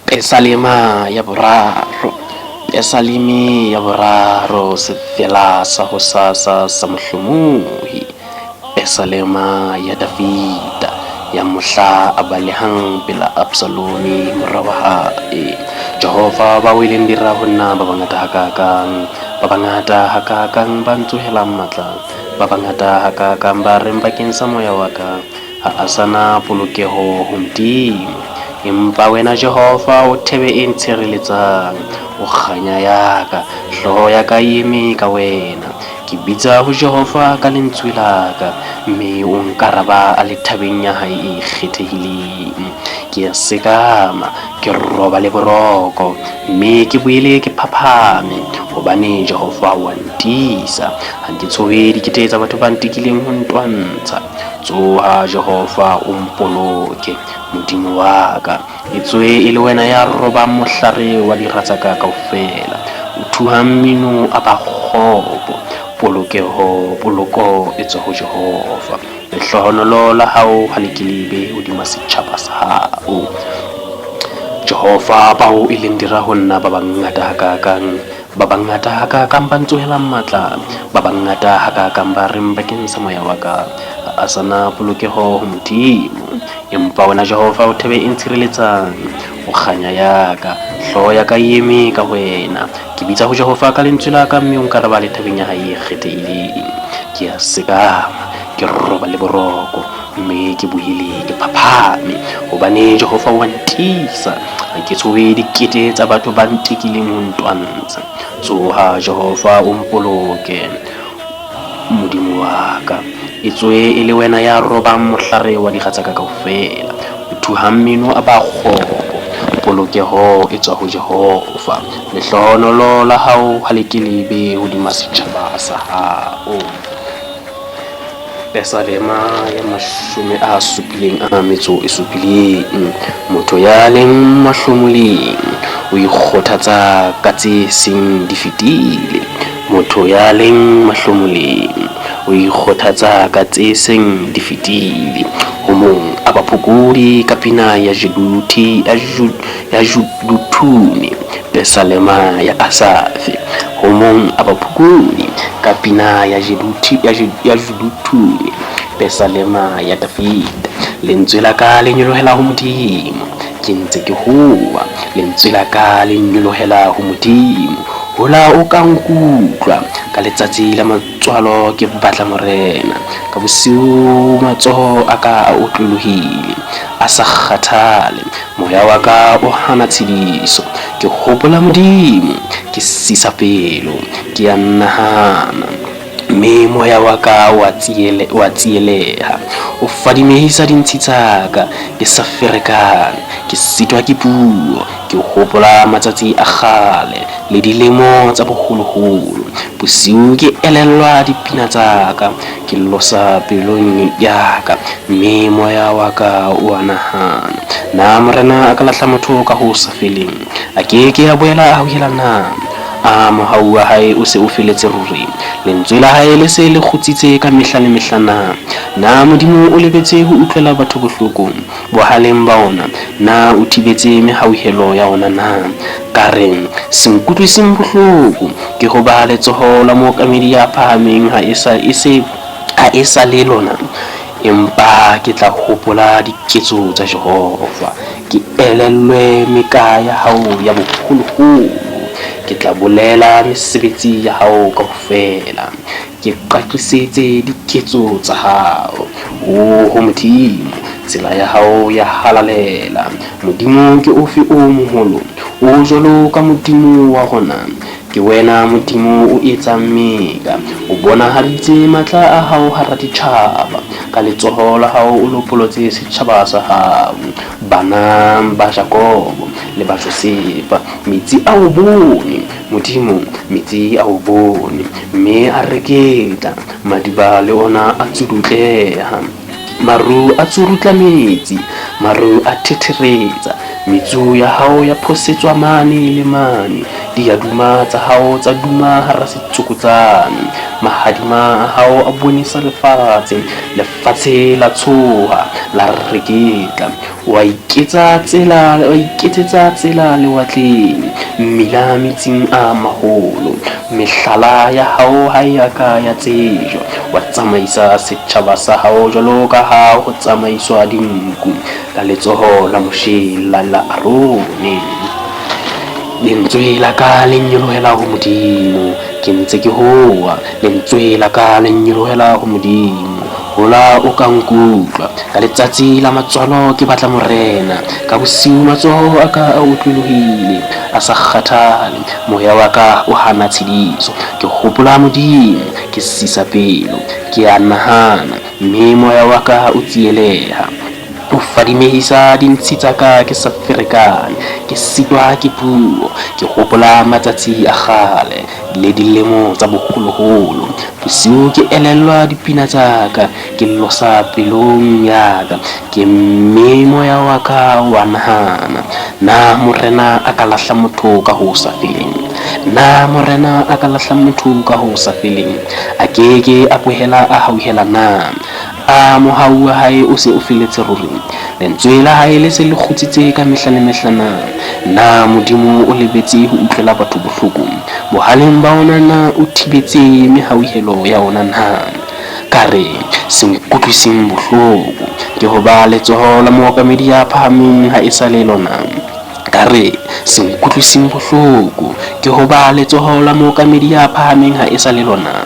Pesalema ya boraro. Pesaleme ya boraro, sefela sa hosasa sa mohlomohi. Pesalema ya Davida, ya mohla a balehang pela Absalome mora wa hae. Jehova, ba weleng dira ho nna ba bangata hakakang, ba bangata hakakang ba ntsohelang matla, ba bangata hakakang ba reng bakeng sa moya wa ka, Ha a sa na polokeho ho Modimo. Empa wena Jehova, o thebe e ntshireletsang, o kganya ya ka, hlooho ya ka e eme ka wena. Ke bitsa ho Jehova ka lentswe la ka, mme o nkaraba a le thabeng ya hae e kgethehileng. Ke a sekama, ke robale boroko, mme ke boele ke phaphame, hobane Jehova o a ntiisa. Ha ke tshohe dikete tsa batho ba ntekileng ho ntwantsha. Tsoha, Jehova, o mpoloke, Modimo wa ka, etsoe e le wena ya robang mohlare wa dira tsa ka kaofela, o thuhang meno a ba kgopo. Polokeho, poloko e tswa ho Jehova. Lehlohonolo la hao ha le ke le be hodima setjhaba sa hao. Jehova, bao e leng dira ho nna ba bangata hakaakang, Ba bangata hakaakang ba ntsohelang matla, ba bangata hakaakang ba reng bakeng sa moya wa ka, Ha a sa na polokeho ho Modimo. Empa wena Jehova, o thebe e ntshireletsang, o kganya ya ka, hlooho ya ka e eme ka wena. Ke bitsa ho Jehova ka lentswe la ka, mme o nkaraba le thabeng ya hae e kgethehileng. Ke a sekama, ke robale boroko, mme ke boele ke phaphame, hobane Jehova o a ntiisa. Ha ke tshohe dikete tsa batho ba ntekileng ho ntwantsha. Tsoha, Jehova, o mpoloke, Modimo wa ka. Etsoe e le wena ya robang mohlare wa dira tsa ka kaofela, o thuhang meno a ba kgopo. Polokeho e tswa ho Jehova. Lehlohonolo la hao ha le ke le be hodima setjhaba sa hao. Pesalema ya 77. Motho ya leng mahlomoleng o ikgothatsa ka tse seng di fetile. Motho ya leng mahlomoleng o ikgothatsa ka tse seng di fetile. Ho mong a baphokodi ka pina ya ya Jeduthune. Pesalema ya Asafe. Ho mong a baphokodi ka pina ya Jeduthi, ya, ya Jeduthune. Pesalema ya Davida. Lentswe la ka le nyolohela ho Modimo, ke ntse ke howa. Lentswe la ka le nyolohela ho Modimo, hola o ka nkutlwa. Ka letsatsi la matswalo ke batla Morena, ka bosiu matsoho a ka a otlolohile, a sa kgathale. Moya wa ka o hana tshediso. Ke hopola Modimo, ke sisa pelo, ke a nahana, mme moya wa ka o a tsiele, o a tsieleha. O fadimehisa dintshi tsa ka, ke sa ferekane, ke sitwa ke puo. Ke hopola matsatsi a kgale le dilemo tsa boholoholo. Bosiu ke elellwa dipina tsa ka. Ke losa pelong ya ka, mme moya wa ka o a nahana. Na Morena a ka lahla motho ka ho sa feleng? A ke ke a boela a hauhela na? A mohau wa hae o se o feletse ruri? Lentswe la hae le se le kgutsitse ka mehla le mehla na? Na Modimo o lebetse ho utlwela batho bohloko? Bohaleng ba ona, na o thibetse mehauhelo ya ona na? Ka re, Se nkutlwiseng bohloko ke hoba letsoho la mookamedi ya phahameng ha e sa, e se, ha e sa le lona, empa ke tla hopola diketso tsa Jehova, ke elellwe meka ya hao ya boholoholo, ke tla bolela mesebetsi ya hao kaofela. Ke qaqisetse diketso tsa hao. Oho Modimo, tsela ya hao ya halalela. Modimo ke ofe o moholo, o jwalo ka Modimo wa rona? Ke wena Modimo o etsang meka, o bonahaditse matla a hao hara ditjhaba. Ka letsoho la hao o lopolotse setjhaba sa hao, bana ba Jakobo le ba Josefa. Metsi a o bone, Modimo, metsi a o bone, mme a reketla, madiba le ona a tsudutleha. Maru a tsurutla metsi, maru a thetheretsa, metsu ya hao ya phosetswa mane le mane. Diaduma tsa hao tsa duma hara setsokotsane. Mahadima a hao a bonesa lefatshe, lefatshe la tshoha, la reketla. Wa iketsa tsela, wa iketsetsa tsela lewatleng, mmila metsing a maholo. Mehlala ya hao ha e a ka ya tsejwa. Wa tsamaisa setjhaba sa hao jwalo ka ha ho tsamaiswa dinku ka letsoho la Moshe la la Arone. Lentswe la ka le nyolohela ho Modimo, ke ntse ke howa. Lentswe la ka le nyolohela ho Modimo, hola o ka nkutlwa. Ka letsatsi la matswalo ke batla Morena, ka bosiu matsoho a ka a otlolohile, a sa kgathale. Moya wa ka o hana tshediso. Ke hopola Modimo, ke sisa pelo, ke a nahana, mme moya wa ka o tsieleha. O fadimehisa dintshi tsa ka ke sa ferekane, ke sitwa ke puo. Ke hopola matsatsi a kgale le dilemo tsa boholoholo. Bosiu ke elellwa dipina tsa ka, ke losa pelong ya ka, ke mme moya wa ka wa nahana. Na Morena a ka lahla motho ka ho sa feleng? Na Morena a ka lahla motho ka ho sa feleng? A ke ke a boela a hauhela na? A mohau wa hae o se o feletse ruri? Lentswe la hae le se le kgutsitse ka mehla le mehla na? Na Modimo o lebetse ho utlwela batho bohloko? Bohaleng ba ona na o thibetse mehauhelo ya ona na? Ka re, Se nkutlwiseng bohloko, ke hoba letsoho la mookamedi ya phahameng ha e sa le lona. Ka re, Se nkutlwiseng bohloko, ke hoba letsoho la mookamedi ya phahameng ha e sa le lona.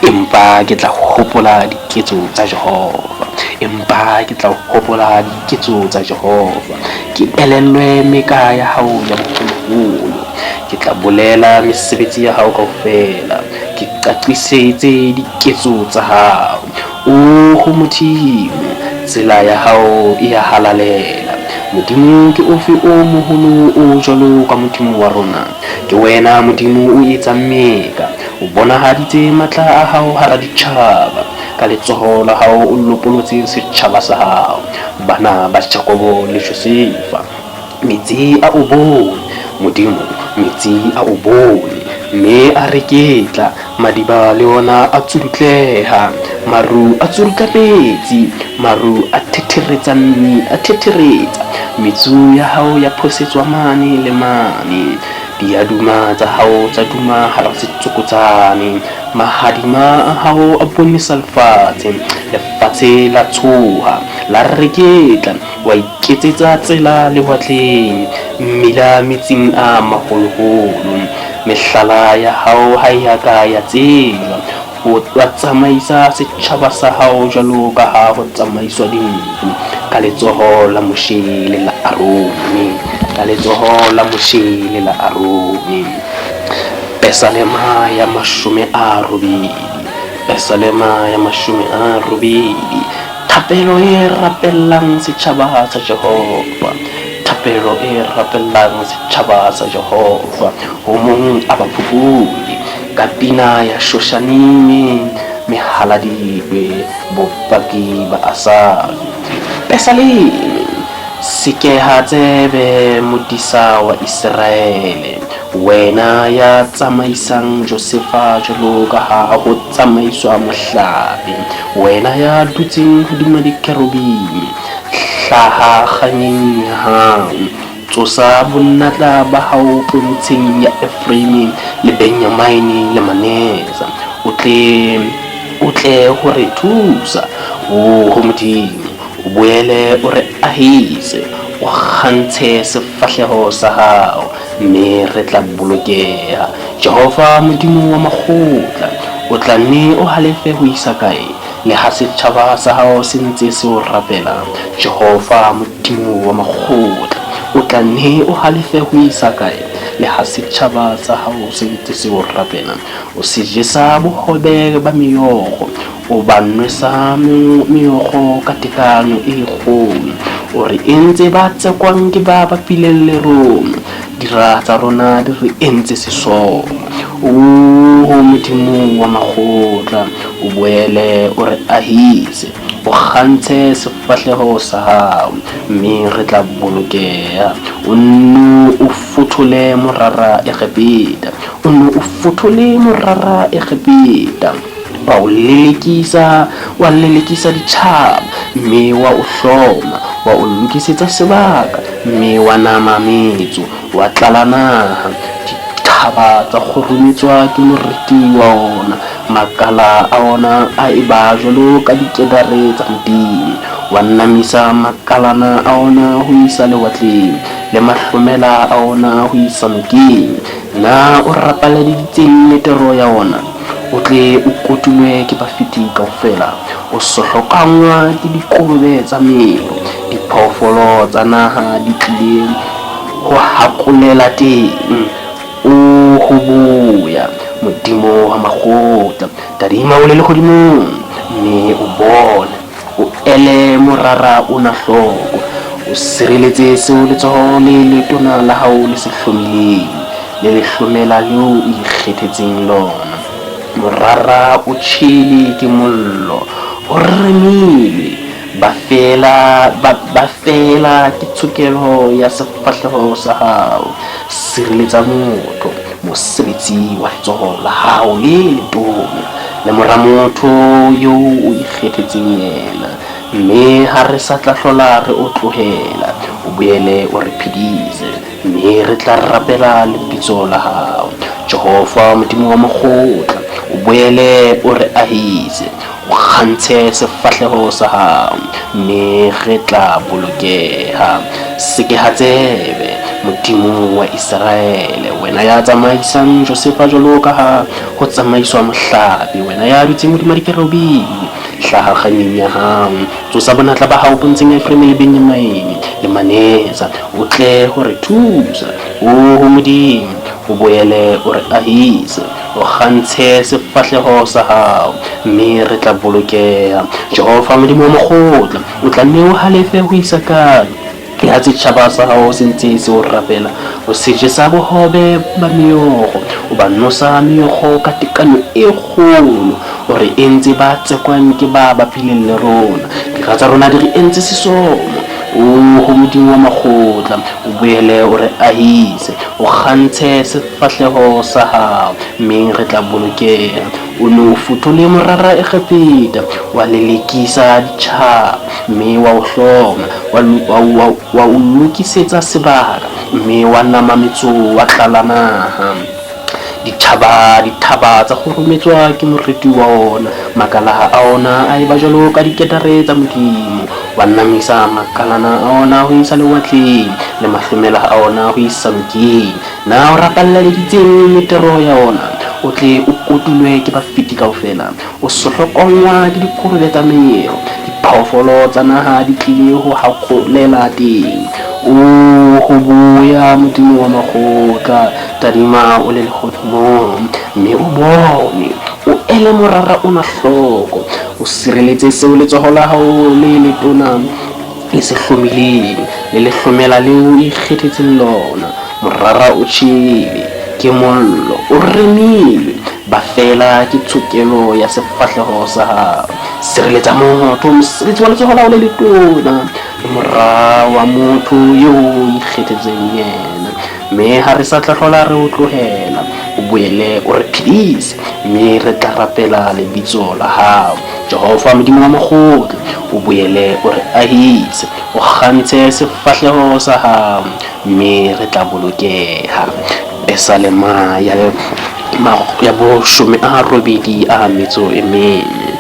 Empa ke tla hopola diketso tsa Jehova. Empa ke tla hopola diketso tsa Jehova. Ke elellwe meka ya hao ya boholoholo. Ke tla bolela mesebetsi ya hao kaofela. Ke qaqisetse diketso tsa hao. Oho Modimo, tsela ya hao e a halalela. Modimo ke ofe o moholo o jwalo ka Modimo wa rona? Ke wena Modimo o etsang meka. O bonahaditse matla a hao hara ditjhaba. Ka letsoho la hao o lopolotse setjhaba sa hao, bana ba Jakobo le Josefa. Metsi a o bone, Modimo, metsi a o bone, mme a reketla, madiba le ona a tsudutleha, maru a tsudutla metsi, maru a thetheretsa, a thetheretsa, metsu ya hao ya phosetswa mane le mane. Diaduma tsa hao tsa duma hara setsokotsane, mahadima a hao a bonesa lefatshe, lefatshe la tshoha, la reketla, wa iketsetsa tsela lewatleng, mmila metsing a maholoholo. Mehlala ya hao ha e a ka ya tsejwa, wa tsamaisa setjhaba sa hao jwalo ka ha ho tsamaiswa dinku, ka letsoho la Moshe le la Arone, ka letsoho la Moshe le la Arone. Pesalema ya 80, Pesalema ya 80. Thapelo e rapellang setjhaba sa Jehova, thapelo e rapellang setjhaba sa Jehova, ho mong a baphupudi, ka pina ya Shoshanime, mehaladitwe, bopaki ba Asafe. Pesaleme. Sekeha tsebe, modisa wa Iseraele, wena ya tsamaisang Josefa jwalo ka ha ho tsamaiswa mohlape, wena ya dutseng hodima dikerubime, hlaha kganyeng ya hao, tsosa bonatla ba hao pontsheng ya Efraime le Benjamine le Manese, o tle o tle ho re thusa, oho Modimo. O boele o re ahise, o kgantshe sefahleho sa hao, mme re tla bolokeha. Jehova, Modimo wa makgotla, o tla nne o halefe ho isa kae, leha setjhaba sa hao se ntse se o rapela? Jehova, Modimo wa makgotla, o tla nne o halefe ho isa kae, leha setjhaba sa hao se ntse se o rapela? O se jesa bohobe ba meokgo, O ba nwesa meokgo ka tekanyo e kgolo. O re entse ba tsekwang ke ba bapileng le rona. Dira tsa rona di re entse sesomo. Oho Modimo wa makgotla, o boele o re ahise, o kgantshe sefahleho sa hao, mme re tla bolokeha. O nno o. fothole morara Egepeta, o ne o fothole morara Egepeta. Wa o lelekisa, wa lelekisa ditjhaba, mme wa o hloma, wa o lokisetsa sebaka, mme wa nama metso, wa tlala naha. Dithaba tsa kgurumetswa ke moriti wa ona, makala a ona a eba jwalo ka dikedare tsa Modimo. Wa namisa makalana a ona ho isa lewatleng, le mahlomela a ona ho isa nokeng. Na o rapaladitseng metero ya ona, o tle o kotulwe ke bafeti kaofela, o sohlokangwa ke dikolobe tsa mero, diphoofolo tsa naha di tlile ho hakolela teng. O ho boya, Modimo wa makgotla, tadima o le lehodimong, mme o bone, o ele morara ona hloko, o sireletse seo letsoho le letona la hao le se hlomileng, le lehlomela leo o ikgethetseng lona. Morara o tjhele ke mollo, o remilwe, ba feela, ba, ba feela ke tshokelo ya sefahleho sa hao. Sireletsa motho, mosebetsi wa letsoho la hao le letona, le mora motho eo o ikgethetseng yena. Mme ha re sa tla hlola re o tlohela, o boele o re phedise, mme re tla rapela lebitso la hao. Jehova, Modimo wa makgotla, o boele o re ahise, o kgantshe sefahleho sa hao, mme re tla bolokeha. Sekeha tsebe, Modimo wa Iseraele, wena ya tsamaisang Josefa jwalo ka ha ho tsamaiswa mohlape, wena ya dutseng hodima dikerubime, hlaha kganyeng ya hao, tsosa bonatla ba hao pontsheng ya Efraime le Benyamine le Manesa, o tle ho re thusa. Oho Modimo, o boele o re ahise, o kgantshe sefahleho sa hao, mme re tla bolokeha. Jehova, Modimo wa makgotla, o tla nne o halefe ho isa kae? Le ha setjhaba sa hao se ntse se o rapela, o se jesa bohobe ba meokgo, o ba nosa meokgo ka tekanyo e kgolo, o re entse ba tsekwang ke ba bapileng le rona. Dira tsa rona di re entse sesomo. Oho Modimo wa makgotla, o boele o re ahise, o kgantshe sefahleho sa hao, mme re tla bolokeha. O ne o fothole morara Egepeta, wa lelekisa ditjhaba, mme wa o hloma, wa, wa, wa, wa o lokisetsa sebaka, mme wa nama metso, wa tlala naha. Dithaba, dithaba tsa kgurumetswa ke moriti wa ona, makala a ona a eba jwalo ka diketare tsa Modimo. Wa namisa makalana a ona ho isa lewatleng, le mahlomela a ona ho isa nokeng. Na o rapalleditseng metero ya ona, o tle o kotulwe ke bafeti kaofela? O sohlokongwa ke dikolobe tsa mero, diphoofolo tsa naha di tlile ho hakolela teng. Oho boya, Modimo wa makgotla, tadima o le lehodimong, mme o bone, o ele morara ona hloko, o sireletse seo letsoho la hao le letona le se hlomileng, le lehlomela leo o ikgethetseng lona. Morara o tjhele ke mollo, o remilwe, ba feela ke tshokelo ya sefahleho sa hao. Sireletsa motho, mosebetsi wa letsoho la hao le letona, le mora wa motho eo o ikgethetseng yena. Mme ha re sa tla hlola re o tlohela, o boele o re phedise, mme re tla rapela lebitso la hao. Jehova, Modimo wa makgotla, o boele o re ahise, o kgantshe sefahleho sa hao, mme re tla bolokeha. Pesalema ya ya boshome a robedi a metso e mene.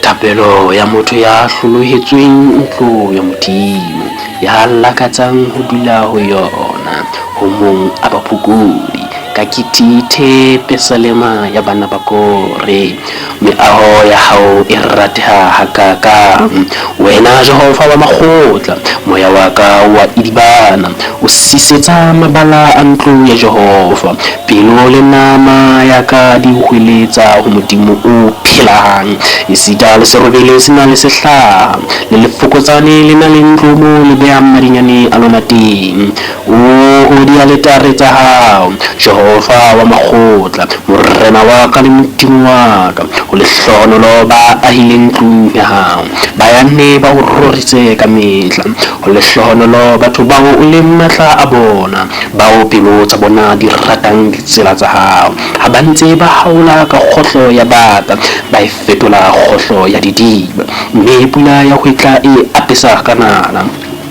Thapelo ya motho ya hlolohetsweng ntlo ya Modimo, ya lakatsang ho dula ho yona, ho mong a baphokodi, ka Kitithe, pesalema ya bana ba Kore. Meaho ya hao e rateha hakakang, wena Jehova wa makgotla! Moya wa ka o a idibana, o sisetsa mabala a ntlo ya Jehova. Pelo le nama ya ka di hweletsa ho Modimo o phelang. Esita le serobele se na le sehlaha, le lefokotsane le na le ntlo moo le behang madinyane a lona teng. Oho dialetare tsa hao, Jehova wa makgotla, Morena wa ka le Modimo wa ka, ho lehlohonolo ba ahileng tlung ya hao, ba ya nne ba o rorise ka mehla. Ho lehlohonolo batho bao o leng matla a bona, bao pelo tsa bona di ratang ditsela tsa hao. Ha ba ntse ba haola ka kgohlo ya baka, ba e fetola kgohlo ya didiba, mme pula ya hwetla e apesa ka nala.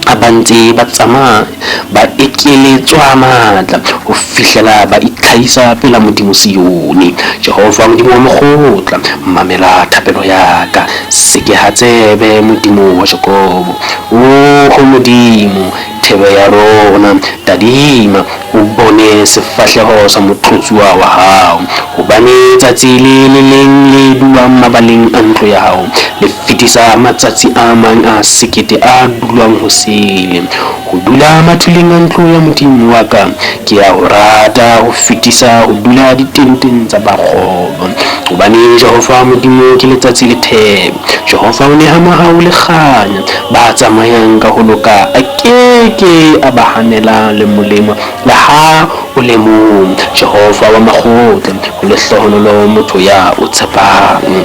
Ha ba ntse ba tsamaya, ba ekeletswa matla ho fihlela ba itlhahisa pela Modimo Sione. Jehova Modimo wa mokgotla, mamela thapelo ya ka, sekeha tsebe Modimo wa Jakobo. Oho Modimo, thebe ya rona, tadima, o bone sefahleho sa motlotsuwa wa hao. Hobane tsatsi le le leng le dulwang mabaleng a ntlo ya hao le fetisa matsatsi a mang a sekete a dulwang hosele. Ho dula mathuleng a ntlo ya Modimo wa ka ke a ho rata ho fetisa ho dula ditenteng tsa ba kgopo. Hobane Jehova Modimo ke letsatsi le thebe. Jehova o neha mohau le kganya. Ba tsamayang ka ho loka a ke ke a ba hanela le molemo le ha o le mong. Jehova wa makgotla, ho lehlohonolo motho ya o tshepang.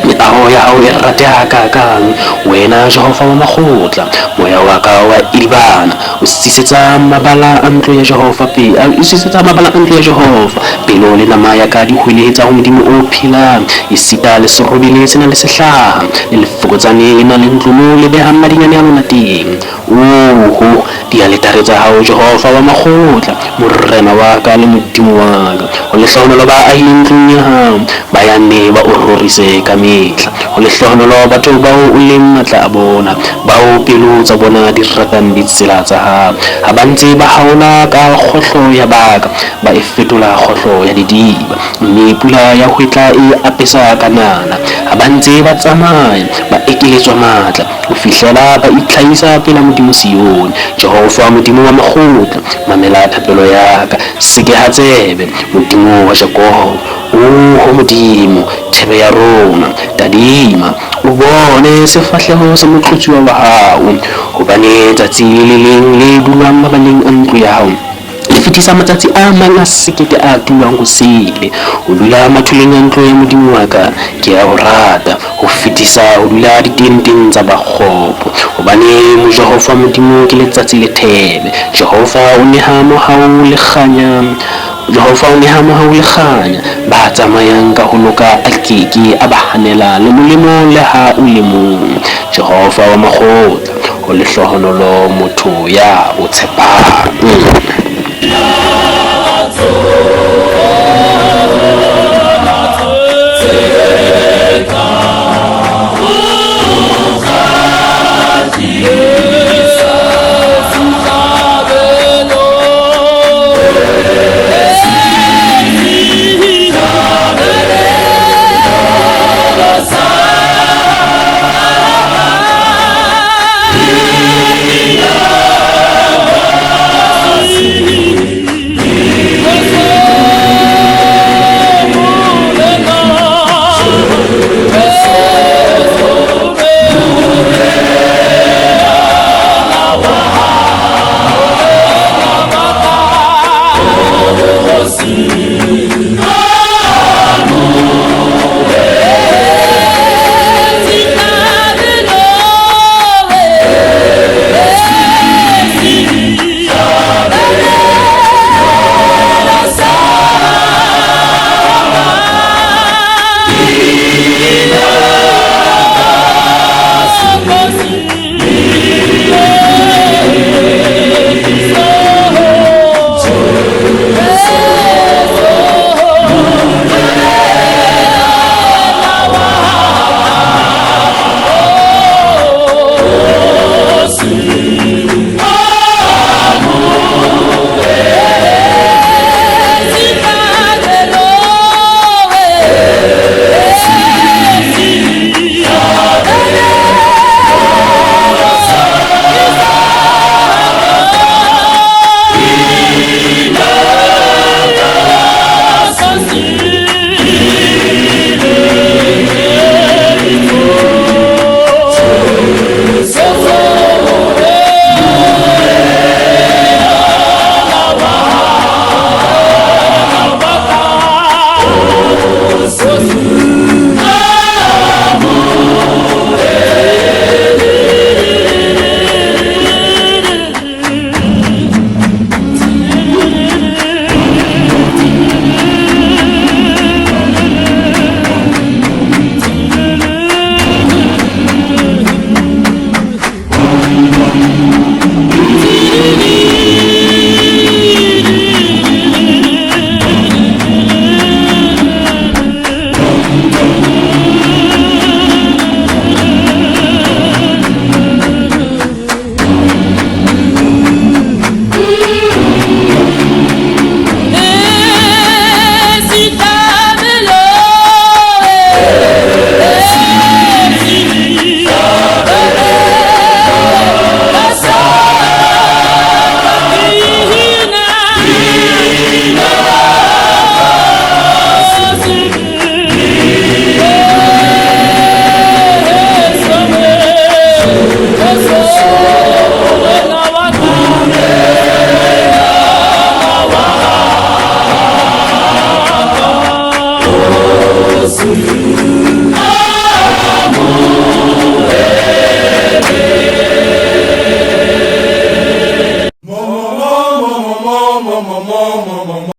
Meaho ya hao e rateha hakakang, wena Jehova wa makgotla! Moya wa ka wa idibana, o sisetsa mabala a ntlo ya Jehova o sisetsa mabala a ntlo ya Jehova. Pelo le nama ya ka di hwelehetsa ho Modimo o phelang. Esita le serobele se na le sehlaha, le lefokotsane le na le ntlo moo le behang madinyane a lona teng. Oho, dialetare tsa hao, Jehova wa makgotla, Morena wa ka le Modimo wa ka! Ho lehlohonolo ba ahileng ntlong ya hao, ba ya nne ba o rorise kamehla. Ho lehlohonolo batho bao o leng matla a bona, bao pelo tsa bona di ratang ditsela tsa hao. Ha ba ntse ba haola ka kgohlo ya baka, ba e fetola kgohlo ya didiba, mme pula ya hwetla e apesa ka nala. Ha ba ntse ba tsamaya, ba ekeletswa matla, ho fihlela ba itlhahisa pela Modimo Sione. Jehova, Modimo wa makgotla, mamela thapelo ya ka, sekeha tsebe, Modimo wa Jakobo. Oho Modimo, thebe ya rona, tadima, o bone sefahleho sa motlotsuwa wa hao, hobane tsatsi le le leng le dulwang mabaleng a ntlo ya hao le fetisa matsatsi a mang a sekete a dulwang hosele. Ho dula mathuleng a ntlo ya Modimo wa ka ke a ho rata ho fetisa ho dula ditenteng tsa ba kgopo. Hobane Jehova Modimo ke letsatsi le thebe. Jehova o neha mohau le kganya. Jehova o neha mohau le kganya. Ba tsamayang ka ho loka a ke ke a ba hanela le molemo le ha o le mong. Jehova wa makgotla, ho lehlohonolo motho ya o tshepang.